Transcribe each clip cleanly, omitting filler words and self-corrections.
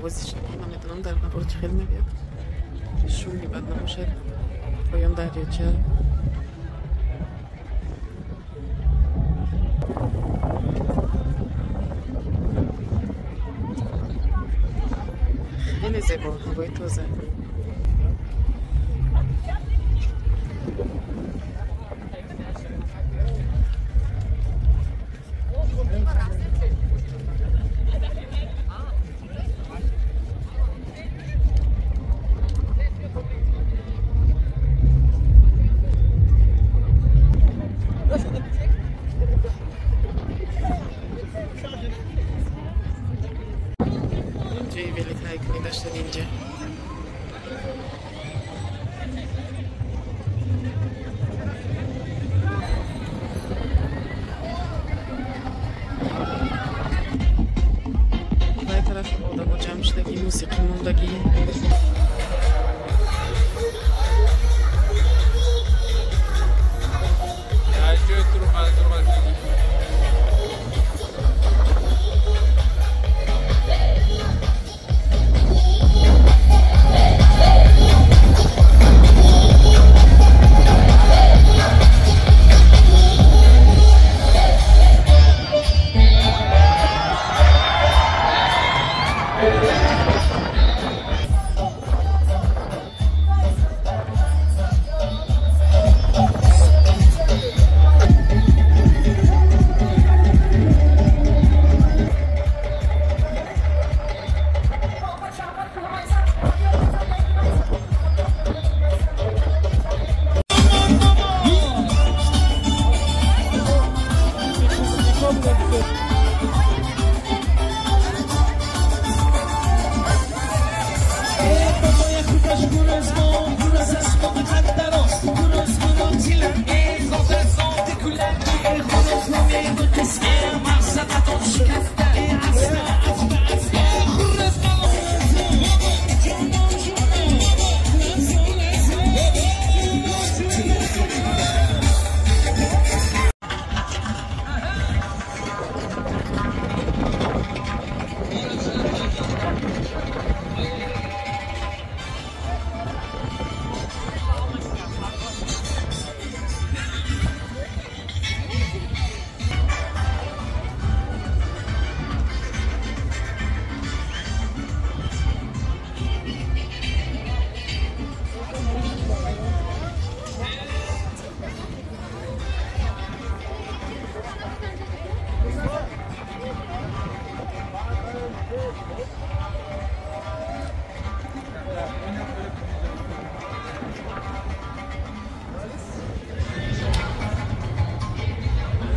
Овозиш намедонам дар навор чӣ хел мебиёд. Шуми бад набошад. Поён дарёча. Хеле зебо, ҳавои тоза. Инҷа вай тараф одамо ҷамъ шудагӣ, мусиқӣ мондагӣ.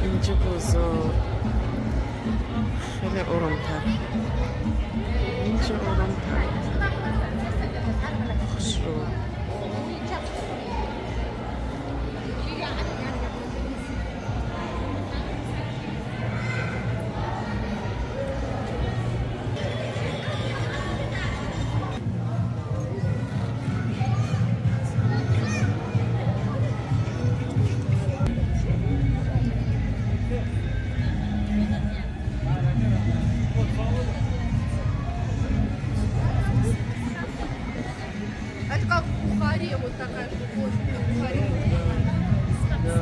Инҷа бозор хеле оромтар, инҷа оромтар, хушрӯ. Это как в Бухаре, вот такая же площадь, как в Бухаре. Да.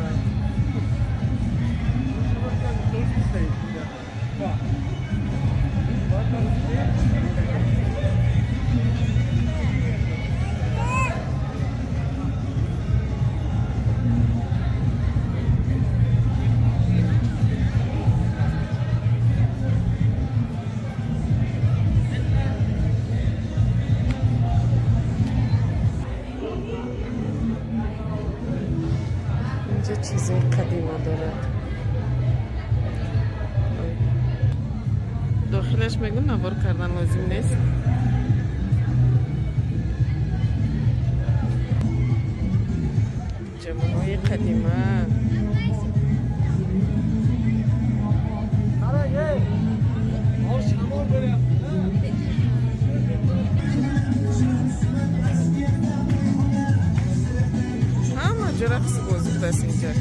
Инҷа чизои қадима дорад. Дохилаш мегӯ навор кардан лозим нест. Ҷамъаҳои қадима. Ҳама ҷо рақси бозӣ будааст инҷа.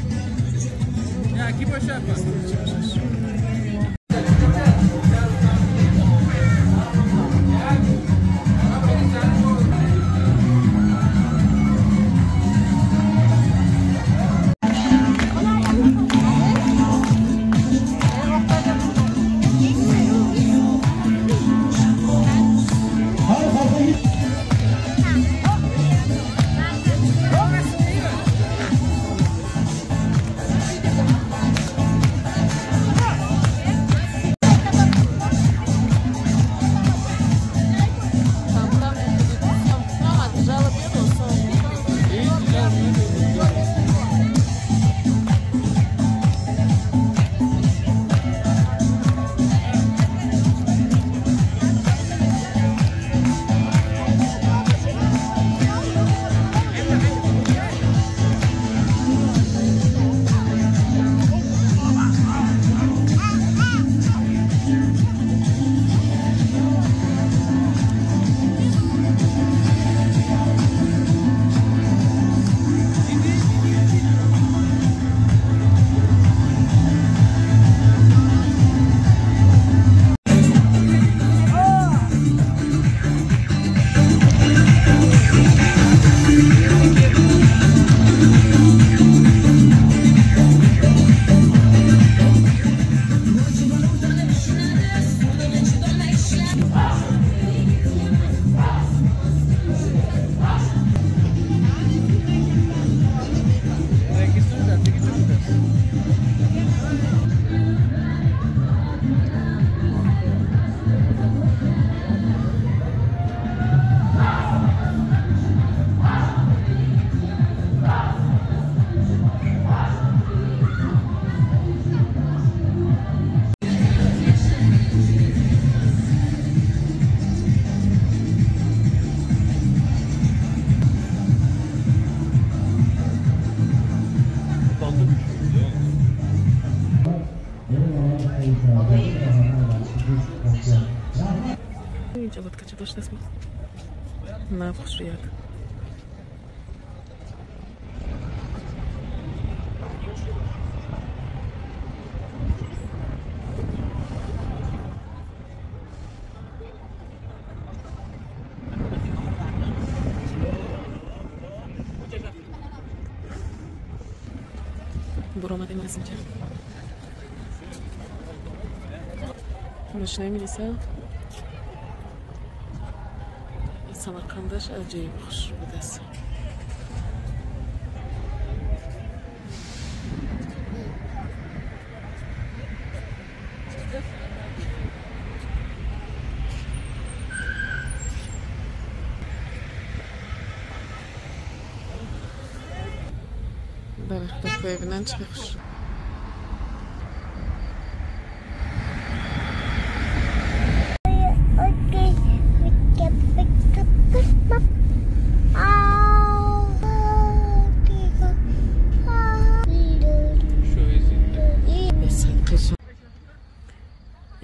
инҷа лодкача доштааст. Нав хушрӯяк. Буромадем аз инҷа. Мошинаи милиса Самарқандаш аҷоиб хушрӯ будааст. Дарахтакҳое бинанд чӣ хушрӯ.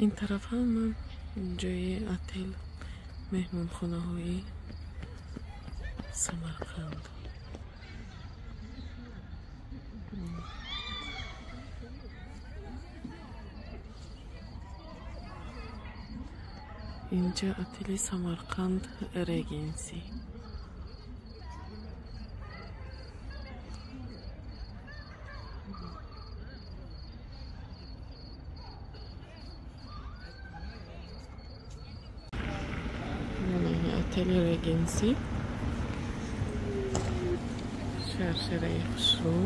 Ин тараф ҳама ҷои отел, меҳмонхонаҳои Самарқанд. Инҷа отели Самарқанд Регенси. Отели Регенси. Шаршараи хушрӯ.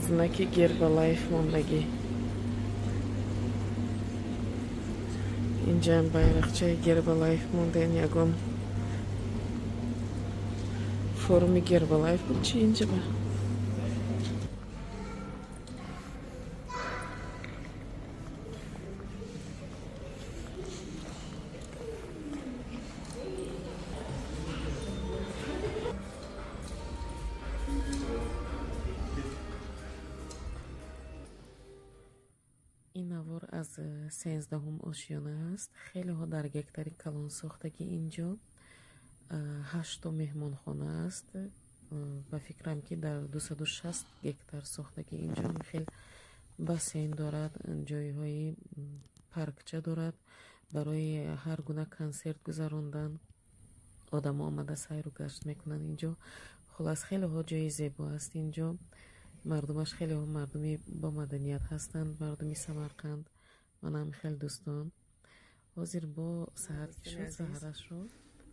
Знаки Гербалайф мондагӣ. Инҷаам байрақчаи Гербалайф мондаен, ягон форуми Гербалайф буд чи инҷа ба? Ин навор аз 13-ум ошёна аст. Хелеҳо дар гектари калон сохтагӣ инҷо. 8 меҳмонхона аст. Ба фикрам ки дар 260 гектар сохтагӣ инҷо. Хел бассейн дорад, ҷойҳои паркча дорад барои ҳар гуна консерт гузарондан. Одамо омада сайру гашт мекунанд инҷо. Хулас хелеҳо ҷои зебо аст инҷо. Мардумаш хелеҳо мардуми бо маданият ҳастанд, мардуми Самарқанд. Манам хел дӯстон. Ҳозир бо саҳар ки шуд, саҳарашро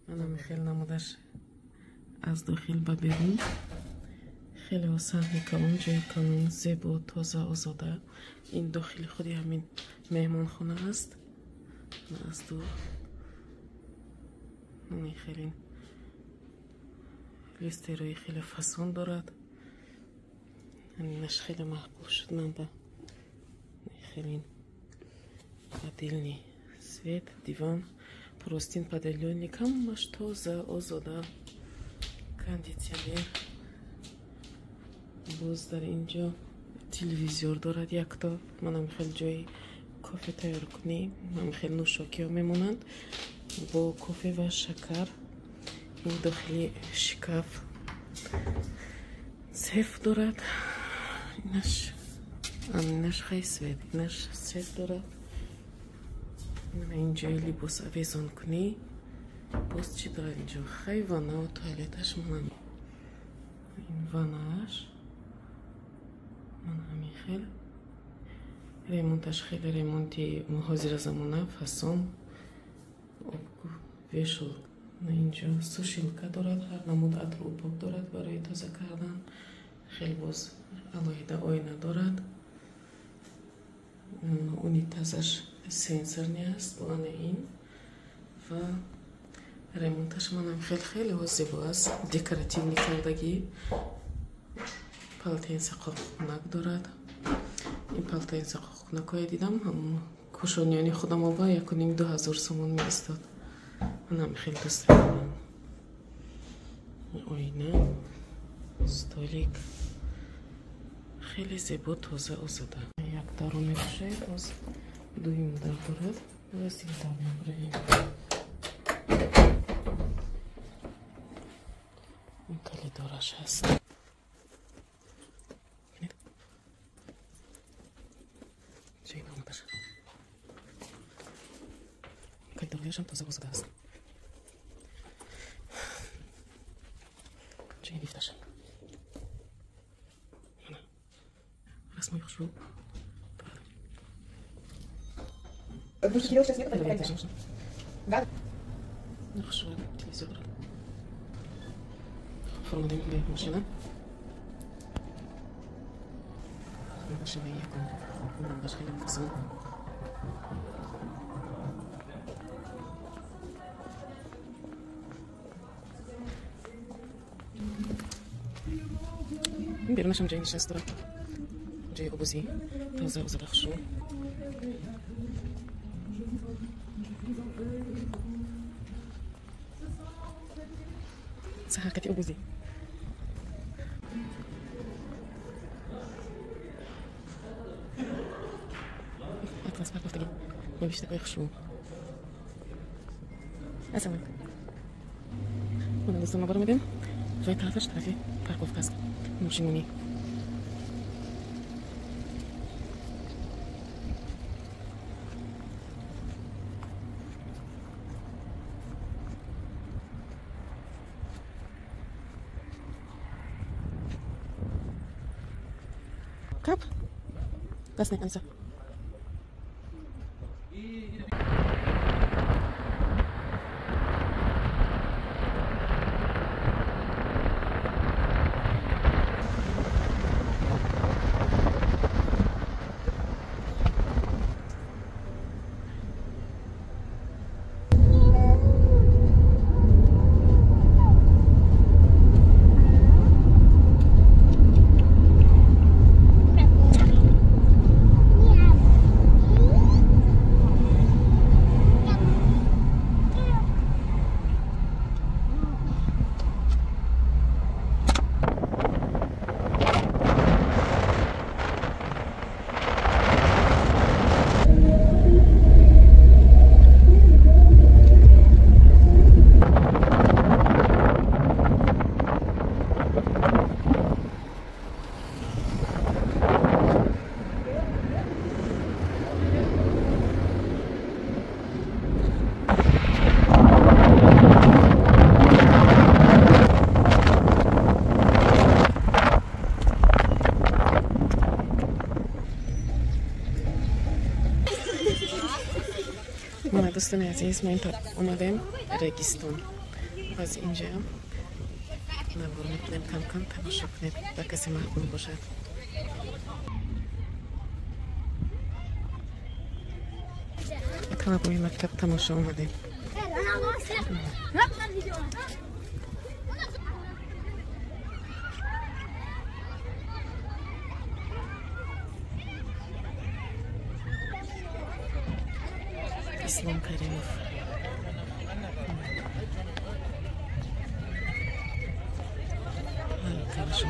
манам хел намудаш аз дохил ба берун. Хелеҳо саҳни калон, ҷои калон, зебо, тоза, озода. Ин дохили худи ҳамин меҳмонхона аст. Аз дур хеле люстерои хеле фасон дорад. Ҳаминаш хеле маъқул шуд ман ба. Хеле отдельный свет, диван, простин, пододеяльник, ҳамаш тоза, озода, кондитсионер. Боз дар инҷо телевизор дорад якто. Манам хеле ҷои кофе тайёр кунӣ, ман хеле нӯшокиҳо мемонанд бо кофе ва шакар. Ин дохили шикаф сеф дорад. Инаш хай свет, инаш сеф дорад. Ин ҷои либос овезон кунӣ. Боз чӣ дорад инҷо? Хай ваннаву туалеташ. Манам ин ваннааш. Ман ҳамин хел ремонташ хеле ремонти ҳозиразамона, фасон, обгу вешал. Инҷо сушилка дорад, ҳар намуд атру упок дорад барои тоза кардан. Хеле боз алоҳида оина дорад. Унитазаш сенсорный аст, бо ана ин. Ва ремонташ манам хеле хеле зебо аст, декоративный кардагӣ. Полотенце қоқкунак дорад. Ин полотенце қоқкунакҳое дидам, ҳамон кӯшониёни худам оба 1,5-2 ҳазор сомон меистод. Манам хеле дӯст медорам. Оина, столик хеле зебо, тоза, озода. Дарро мекушоед, боз дуюм дар дорад. Боз ин дар мебуроем. Ин калидораш ҳаст. Ҷои баромадаш. Калидорҳояшам тоза озода аст. Ҷои лифташ. Мана расмои хушрӯ дорад. Хушрӯ телевизор дорад. Фуромадем ба машина. Машинаи якум рангаш хеле фасон. Берунашам ҷои нишаст дорад. Ҷои обозӣ тоза озода хушрӯ. Саҳаркати обозӣ. Атлас парковтаги навиштакҳои хушрӯ. Ассалому алайкум. Мана дӯстон, ма баромадем. Ҷои тарафаш тарафи парковка аст. Мошинмонӣ. Кап. Даст не, Аниса. Мана дӯстони азиз, мо ин омадем Регистон. Боз инҷаам навор мекунем, кам-кам тамошо кунед, ба касе маъқул бошад. Талабои мактаб тамошо омадем. Ислом Каримов. Хорошо.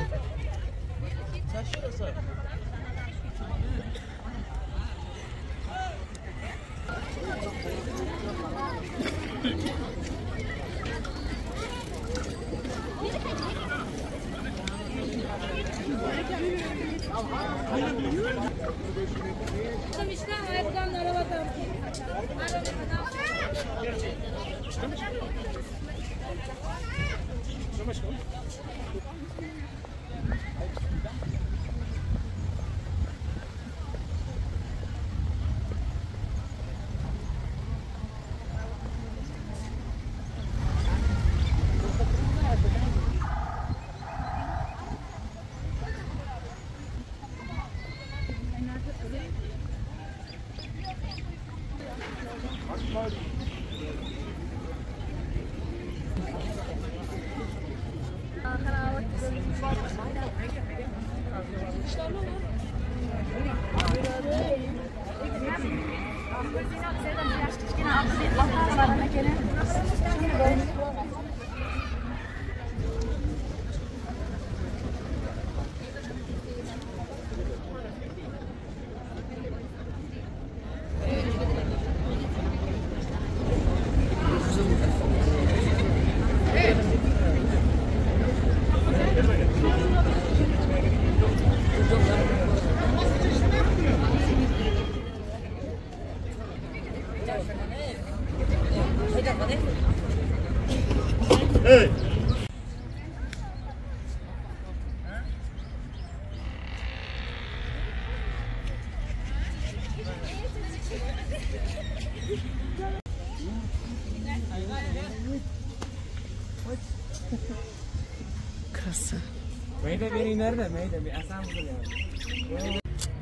Касса.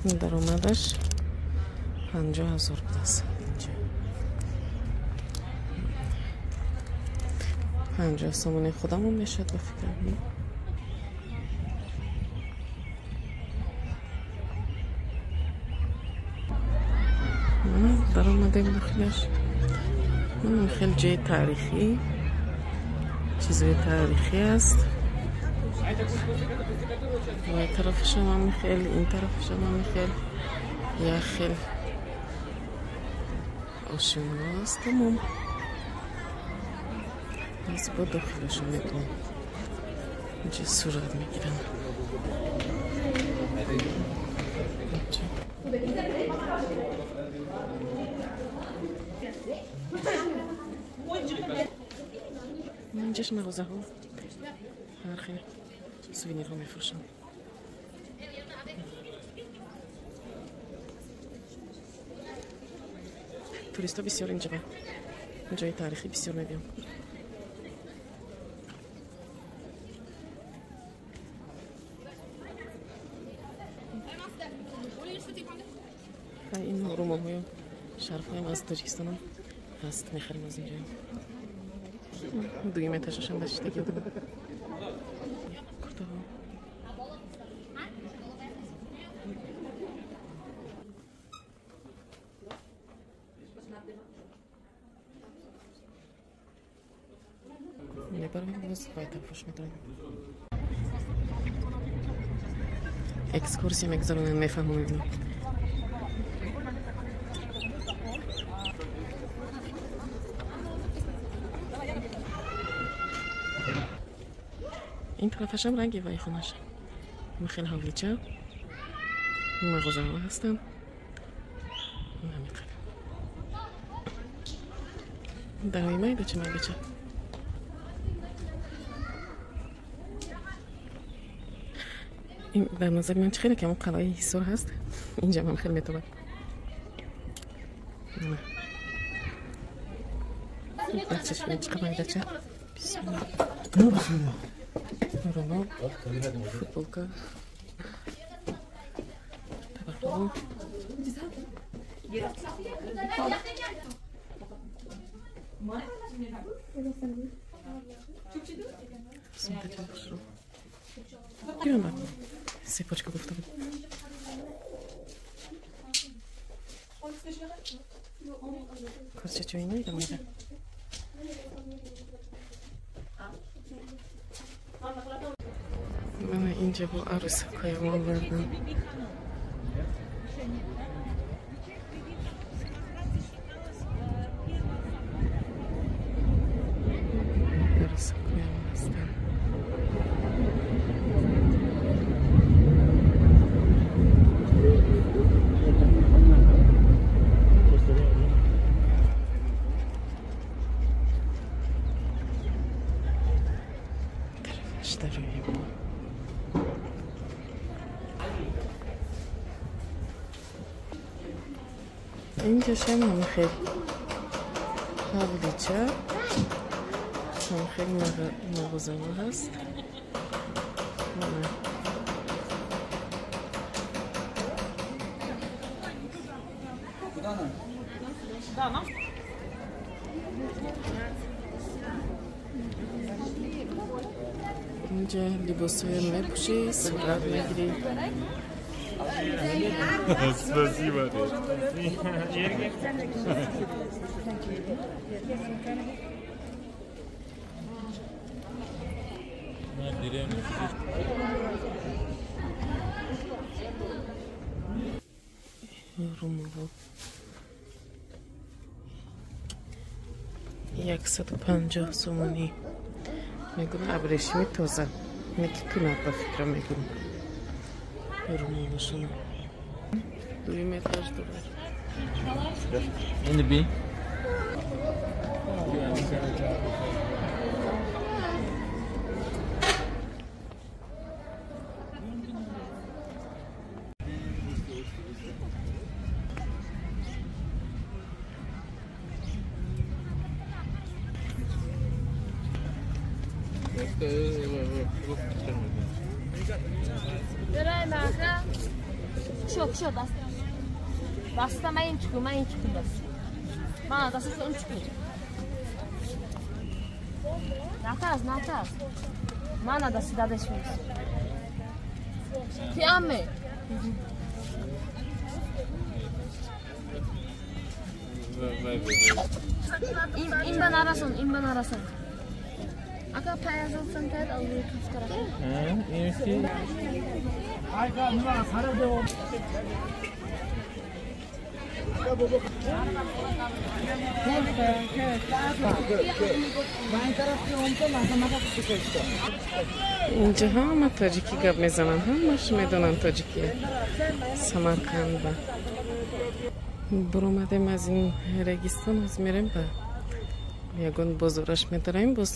Даромадаш 50 000 будааст. Инҷа 50 сомони худамон мешавад, ба фикрам. Даромадем дохилаш. Хеле ҷои таърихӣ, чизои таърихӣ аст. Вай тарафашам ҳами хел, ин тарафашам ҳами хел, як хел ошёна аст. Тамом, аз бо дохилашо мекунем. Инҷа сурат мегирам. Инҷаш мағозаҳо, ҳар хел сувенирҳо мефурӯшанд. Туристҳо бисёр инҷа ба ҷои таърихӣ бисёр мебиёнд. Ин румолҳою шарфҳоям аз Тоҷикистонам ҳаст, мехарем аз инҷо. Дуюм этажашам дашидаги одам. Куртаҳо. Мебарем боз вай тарафаш медорем. Экскурсия мегузаронем, мефаҳмонем. Ин тарафашам ранги вай хонаш. Хеле ҳавлича. Мағозаҳо ҳастанд. Намеқадр. Дарои майдача майдача. Ин дар назари ман чӣ хеле кам қалъаи Ҳисор ҳаст. Инҷа ман хеле метобад. Бачаш бинед, чӣ қадр майдача. Бисмилла. Румол, футболка, табақҳо. Сумкачаи хушрӯ. Киён цепочка гуфта буд. Курчачои майда майда. Мана инҷа бо арӯсакҳоям овардам. Арӯсакҳоям ҳастанд. Тарафаш дарои мо. Инҷашам ҳам хел ҳавлича, ҳам хел мағозаҳо ҳаст. Мана. Инҷа либосҳоя мепӯшӣ, сурат мегирӣ. Спасибо. На деревню сидишь. Румово. 150 сомонӣ мегӯм, абрешими тоза неки кунад, ба фикрам, мегӯм, румолашона дуюм этаж дорад. In the B. Кшо, даст. Даста ман чиқум даст. Ман даста он чиқум. Натаз. Мана даст дадаш мис. Ти аме. Ин ба нарасон. Ака паязон тад аллоҳ тафтара. Инҷо ҳама тоҷикӣ гап мезананд, ҳамаш медонанд тоҷикӣ. Самарқанд ба буромадем аз ин регистон, ҳоз мерем ба ягон бозораш медароем, боз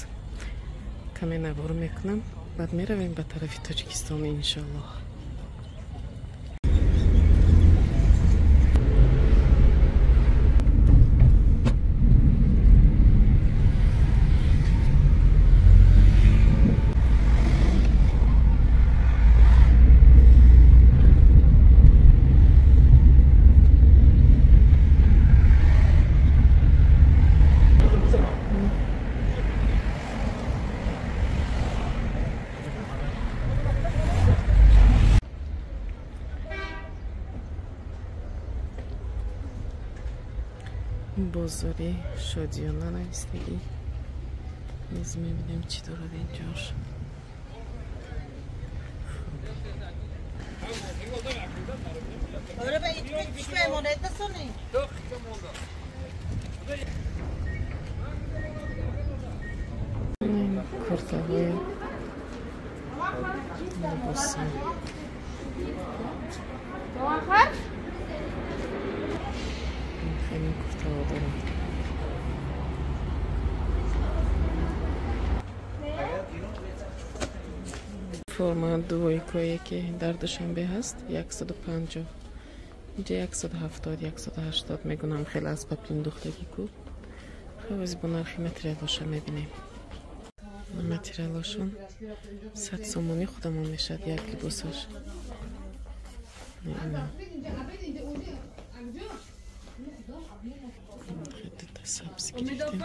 каме навор мекунам, баъд меравем ба тарафи Тоҷикистон иншоаллоҳ. Бозори Шодиёна навистагӣ. Низ мебинем чӣ дорад инҷош. Куртаҳои либоси. Хеле куртаҳо дорам. Форма двойкое ки дар Душанбе ҳаст 150, инҷа 170, 180 мегунам. Хеле аз паплин духтагӣ ку. Хавози бо нархи материалоша мебинем. Материалошон 100 сомонӣ худамон мешавад як либосаш. Дута сабз гирифтем.